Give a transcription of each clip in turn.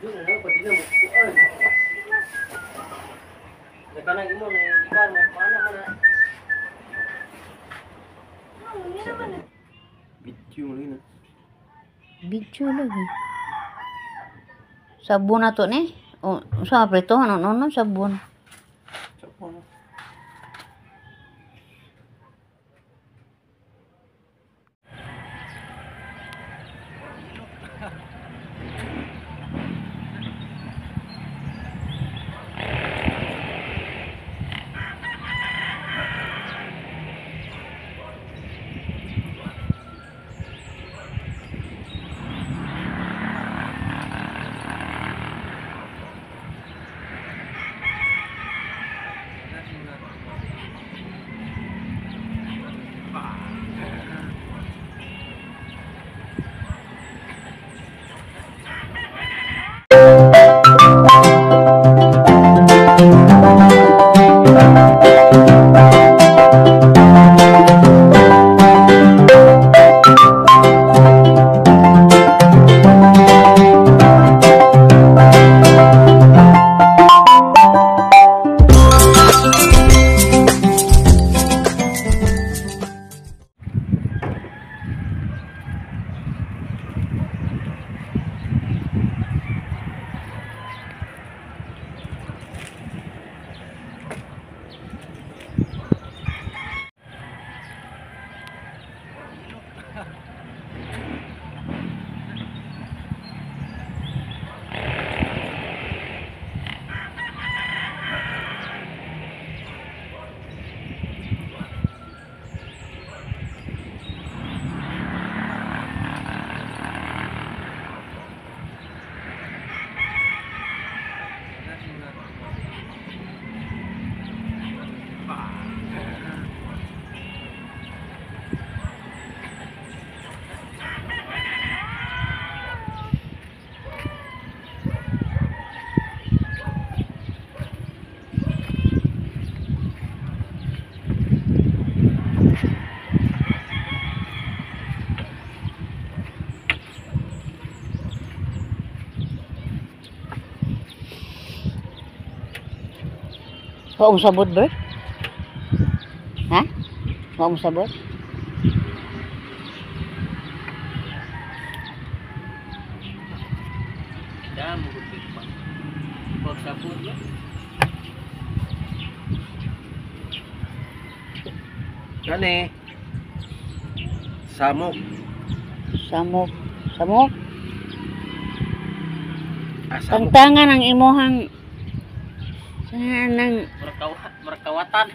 Video na lang pag di na mo kuan. Nagkanang imo na ikan mo mana man na. Video lagi na. Video lagi. Sabon na to ni. O, sa preto ano no sabon. Sabon. Wa mo sabot, Bert? Ha? Wa mo sabot? Damo gud pa. Wag sabot ba? Kani. Samok. Samok. Samok? Ah, samok. Tangtangan ang imuhang nang Marakawatan.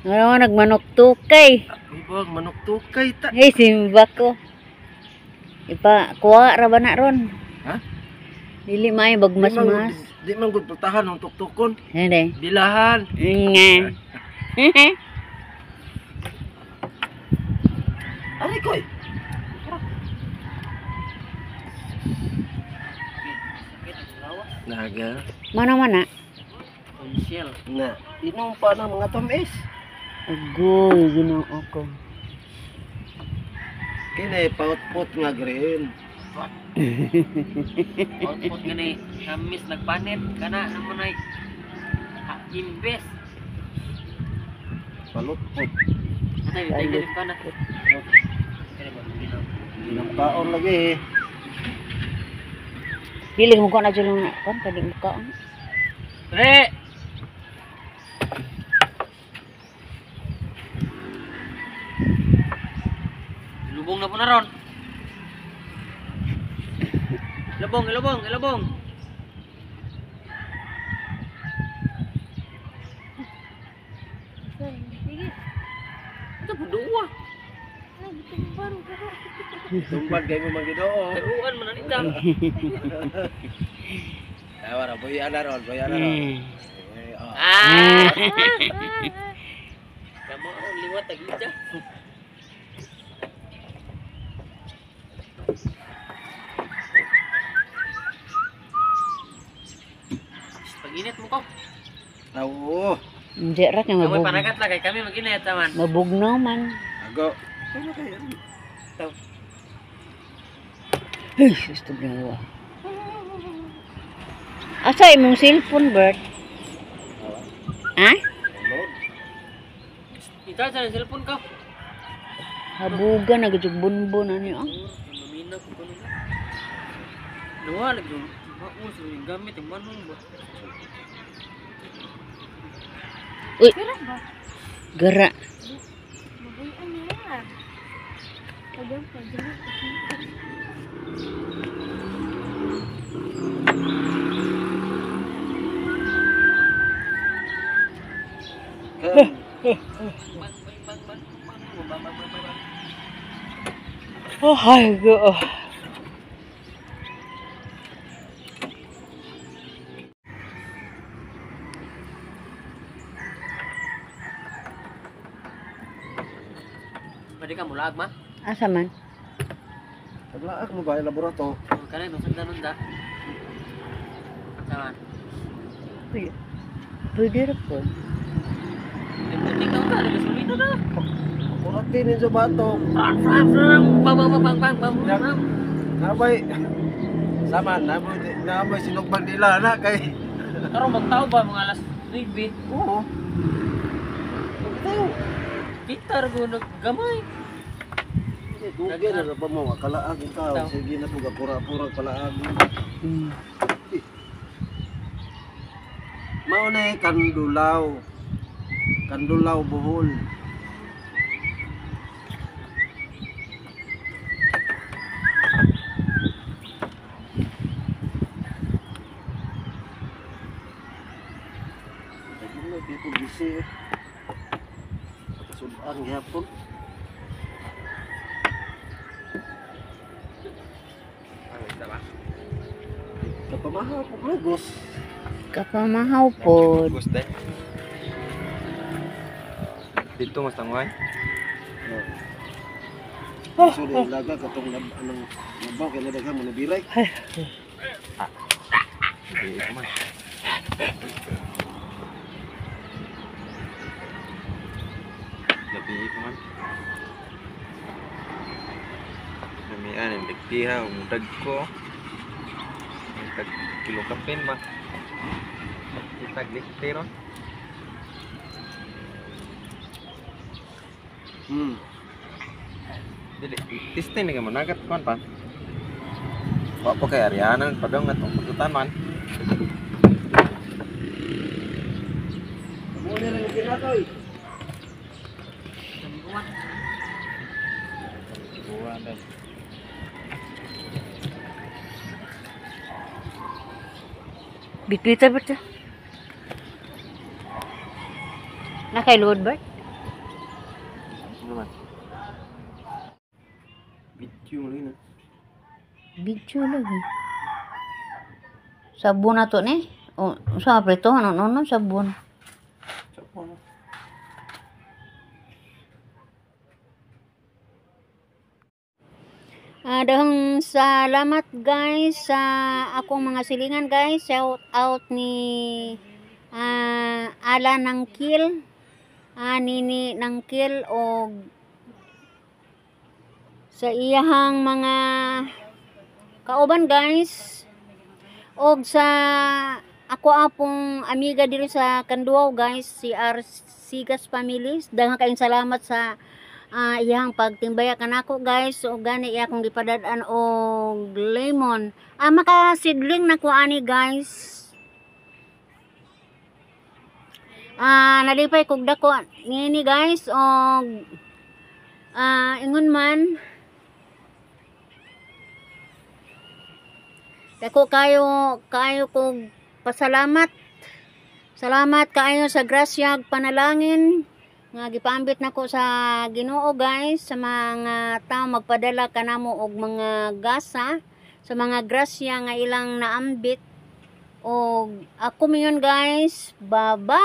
ano nagmanok tukay. Ibag manok tukay ta. Hey, simba ko. Ipa kuha ra ba na ron? Ha? Dili may bagmas-mas. Di man gud pultahan ang tuktukon. Hindi. Bilahan. Nga. Ari koy. Naga. Mana mana? Na, inom pa ng mga tamis. Agoy, Ginoo ko. Kini pautput nga green. Pautput gani tamis nagpanit kana naman ay imbes. Palutput. Atay, dili pa na. Ginang lagi. Dili mo ko na jud na kon kadi mo kaon. Pre. Lubong na po na ron. Ilubong, ilubong, ilubong. Ito po duwa. Tumbag kayo mo magidoo. Taguan man ang itang. Tawa ra, buya na ron, buya na ron. Ah! Kamu liwat tagilid. Paginit mo ko. Oo. Hindi ra kay Kamu mabug. panagat lang kay kami maginit taman. Mabugnaw man. Ago. Ano kayo? Hey, gusto ginawa. Asa imong cellphone, Bert? Ha? Load. Ikaw sa cellphone ka. Habuga na gud bunbon ani ah. Mamina ko kuno. Duha lagi yung maus yung gamit yung manong ba. Uy. Gara. Bang bang bang bang bang bang bang bang bang. Oh, ay go. Pwede ka mulaag ma? Asa man? Paglaak mo ba laborato? Kanay no sundan nunda. Saman. Pwede. Pwede ra po. Tingnan ka, gasolina na. Kurati ninyo bato. Bang bang bang bang bang bang bang bang bang. Nabay. Sama, nabay, nabay sinugbang nila na kay. Karon magtao ba mga alas 9? Oo. Kita ra ko naggamay. Dugay na ba mo kalaag ang tao. Sige na po pura-pura palaag. Mao na Kandulaw. Kandulaw Bohol. Sudan gihapon. Kapamahaw po lugos. Kapamahaw po. Lugos day. Dito mas tangway. Oh. So, laga katong anong nabaw kay nadaghan mo nabiray. Hindi ko man. Labi ko man. Namian ang nagtiha, umudag ko. Ang tag kilo kapin ba? Itag liktero. Dili, testing na mo nagat kon pa. Wa pa kay Ariana padong atong pagtutan man. Mo na lang kinatoy. Buwan din. Bitbita Bert. Nakailuod Bert? Ano man? Video lang na. Video lagi. Sabon na to ni. O, sa preto ano no sabon. Sabon. Dahong salamat guys sa akong mga silingan guys. Shout out ni Ala Nangkil, Nini Nangkil og sa iyahang mga kauban guys, og sa ako apong amiga diri sa Kanduaw guys, si R Sigas Families. Daghang kayong salamat sa iyang pagtimbaya kanako guys. Og gani iya akong gipadad-an og lemon. Makasidling na ko ani guys. Nalipay kog dako niini guys og ingon man dako kayo kayo kog pasalamat. Salamat kaayo sa grasya ug panalangin nga gipaambit nako sa Ginoo guys, sa mga tao magpadala kanamo og mga gasa sa mga grasya nga ilang naambit. Og ako mayon guys, bye bye.